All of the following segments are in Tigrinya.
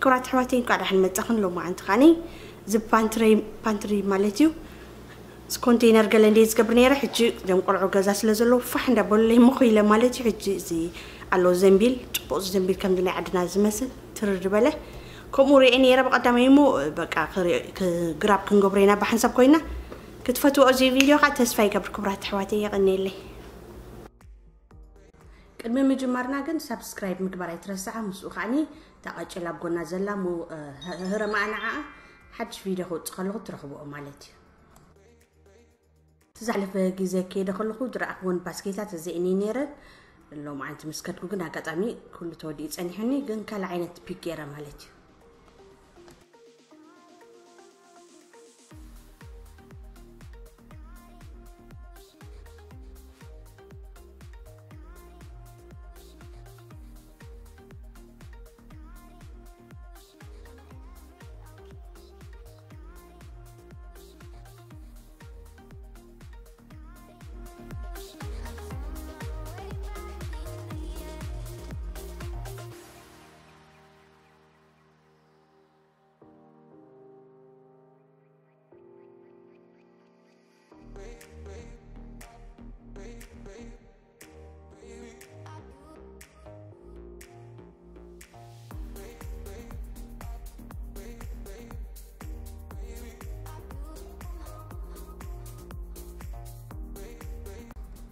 ክብራት ኣሕዋተይ፣ እንኳዕ ደሓን መጻኽን። ሎማዓንቲ ከዓኒ እዚ ፓንትሪ፣ ፓንትሪ ማለት እዩ፣ እዚ ኮንቴይነር ገለ እንደ ዝገብር ነይረ። ሕጂ እዞም ቆልዑ ገዛ ስለ ዘለዉ ፋሕ እንዳበሉለይ ምኹ ኢለ ማለት እዩ። ሕጂ እዚ ኣሎ ዘንቢል፣ ጽቡቕ ዘንቢል ከምዚ ናይ ዓድና ዝመስል ትርር ዝበለ፣ ከምኡ ርእየ ነይረ ብቐዳማይ እሞ፣ በቃ ክርኢ-፣ ክ-፣ ግራብ ክንገብሮ ኢና ብሓንሳብ ኮይና። ክትፈትዎ እዚ ቪድዮ ከዓ ተስፋ ይገብር። ክብራት ኣሕዋተይ፣ የቐንየለይ። ቅድሚ ምጅማርና ግን ሳብስክራይብ ምግባር ኣይትረስዓ። ምስኡ ከዓኒ እታ ቀጭል ኣብ ጎና ዘላ ሞ-፣ እ፣ ህ-፣ ህረማኣ ንዓኣ ሓድሽ ቪድዮ ክውጽእ ከለኹ ትረኽብኦ ማለት እዩ። እቲ ዝሓለፈ ግዜ ከይደ ከለኹ ዝረኣኽዎን ባስኬታት እዚአን እየን ነይረን። ሎማዓንቲ ምስ ከድኩ ግን ኣጋጣሚ ኩሉ ተወዲኡ ጸኒሑኒ፣ ግን ካልእ ዓይነት ፒክ ገይረ ማለት እዩ።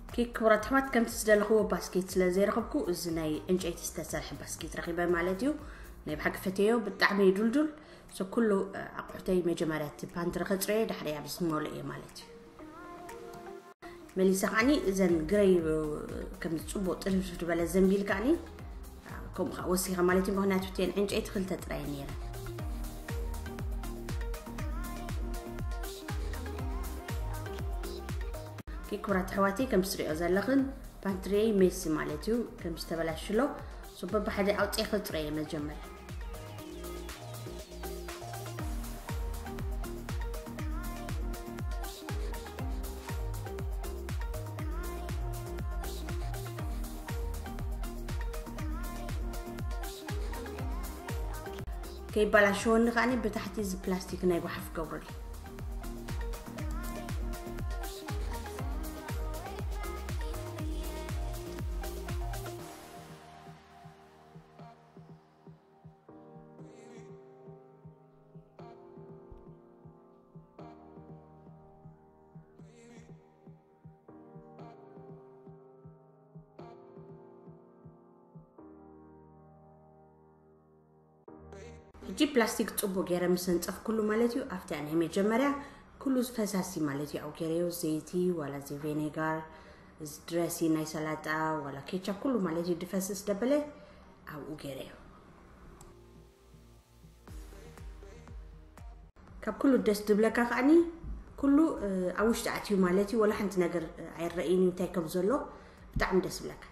ኦኬ፣ ክቡራት ኣሕዋት፣ ከምቲ ዝደለኽዎ ባስኬት ስለ ዘይረኸብኩ፣ እዚ ናይ ዕንጨይቲ ዝተሰርሐ ባስኬት ረኺበ ማለት እዩ። ናይ ብሓቂ ፈትየዮ፣ ብጣዕሚ እዩ ዱልዱል። ሶ፣ ኩሉ፣ እ፣ ኣቑሑተይ መጀመርያ እቲ ፓንትሪ ከጽርዮ፣ ድሕሪ ኣብዚ ዝመልኦ እየ ማለት እዩ። መሊሰ ከዓኒ እዘን ግረይ፣ እ፣ ከም ጽቡቕ ጥልፍልፍ ዝበለ ዘንቢል ከዓኒ፣ እ፣ ከምኡ ከኣ ወሲኸ ማለት እዩ። ምኽንያቱ እተን ዕንጨይቲ ክልተ ጥራይ ነይረን። ኦኬ፣ ክቡራት ኣሕዋተይ፣ ከም ትሪኦ ዘለኽን ፓንትሪየይ ሜሲ ማለት እዩ፣ ከም ዝተበላሽሎ። ሶ፣ በብሓደ ኣውፅኤ ክፅረየ መጀመርያ። ከይበላሸወኒ ከዓኒ ብታሕቲ እዚ ፕላስቲክ ናይ ጓሓፍ ገብሩለይ። ሕጂ ፕላስቲክ ጽቡቅ ገይረ ምስ ኣንጸፍኩሉ ማለት እዩ፣ ኣብቲ ናይ መጀመርያ ኩሉ ፈሳሲ ማለት እዩ ኣብኡ ገይረዮ፣ ዘይቲ ዋላ እዚ ቬኔጋር፣ እዚ ድረሲን ናይ ሰላጣ ዋላ ኬቻፕ ኩሉ ማለት እዩ ድፈስስ ደበለ ኣብኡ ገይረዮ። ካብ ኩሉ ደስ ዝብለካ ከዓኒ ኩሉ፣ እ፣ ኣብ ውሽጢ ኣትዩ ማለት እዩ፣ ወላ ሓንቲ ነገር፣ እ፣ ኣይረእይን እዩ እንታይ ከም ዘሎ፣ ብጣዕሚ ደስ ዝብለካ።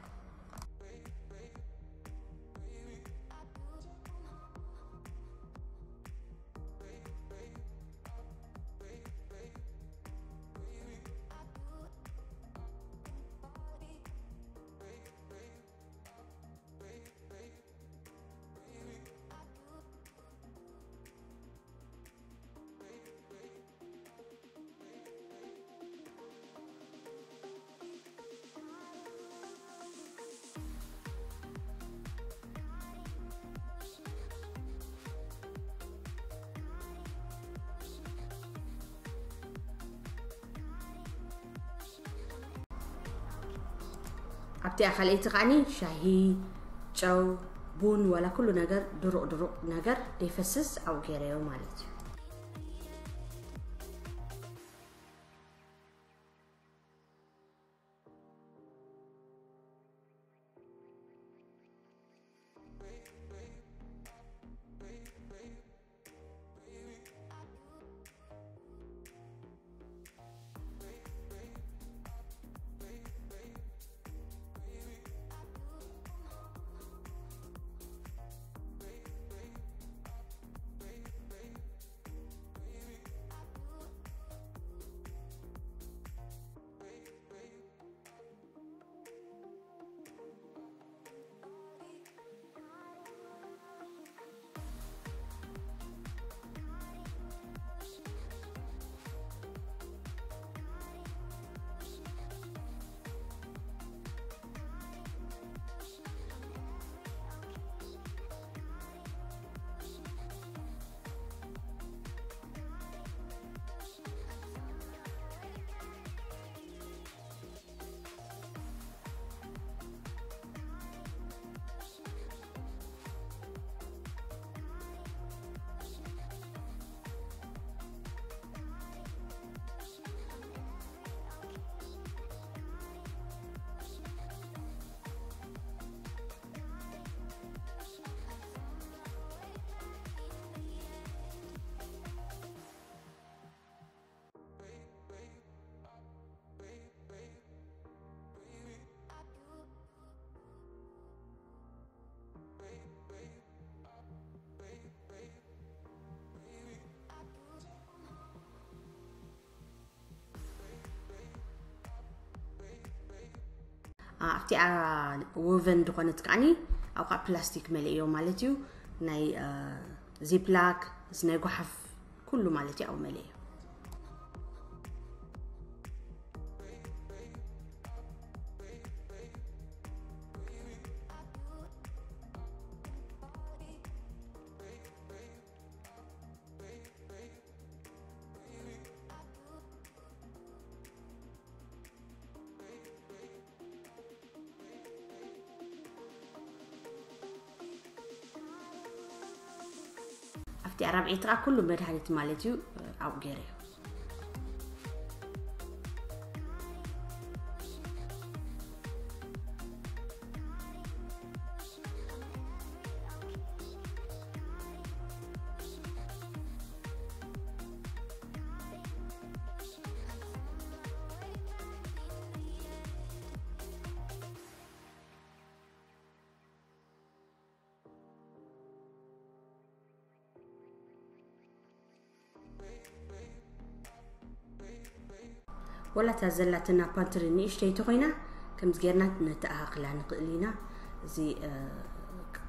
ኣብቲኣ ካልኣይቲ ከዓኒ ሻሂ፣ ጨው፣ ቡን ዋላ ኩሉ ነገር ድሩቕ ድሩቕ ነገር ደይፈስስ ኣብኡ ገይረዮ ማለት እዩ። ኣብቲኣ ወቨን ዝኾነት ከዓኒ ኣብኡ ከዓ ፕላስቲክ መለእዮ ማለት እዩ። ናይ ዚፕላክ፣ እዚ ናይ ጓሓፍ ኩሉ ማለት እዩ ኣብኡ መለእዮ። ኣብቲ ኣራብዒት ከዓ ኩሉ መድሃኒት ማለት እዩ ኣብኡ ገይረዮ። ወላ እታ ዘላትና ፓንትሪ ንእሽተይ ተኾይና ከምዚ ጌርና ነተኣኻኽላ ንኽእል ኢና። እዚ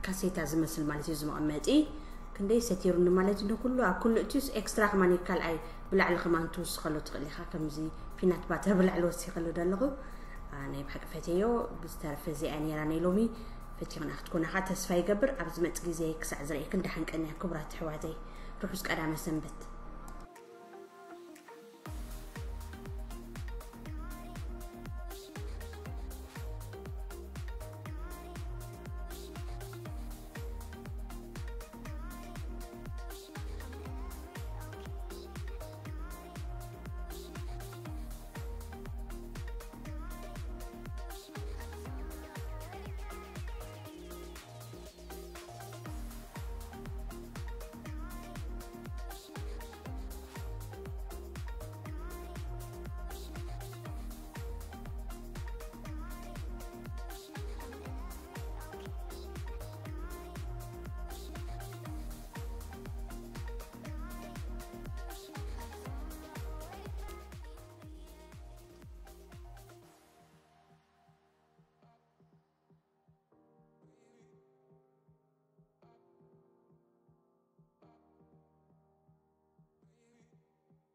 ካሴታ ዝመስል ማለት እዩ፣ እዚ መቐመጢ ክንደይ ሰቲሩኒ ማለት እዩ። ንኩሉ ኣብ ኩሉ እትዩስ ኤክስትራ ከማን ካልኣይ ብላዕሊ ከማን ትውስኸሉ ትኽእል ኢኻ። ከምዚ ፒናት ባተር ብላዕሊ ወሲኸሉ ደለኹ። ናይ ብሓቂ ፈትየዮ። ብዝተረፈ እዚኣ ነይራ ናይ ሎሚ። ፈቲኽና ክትኮና ከዓ ተስፋ ይገብር። ኣብ ዝመጽእ ግዜ ክሳዕ ዝርእየክን ደሓን ቀንያ ክቡራት ኣሕዋተይ። ርሑስ ቀዳመ ሰንበት።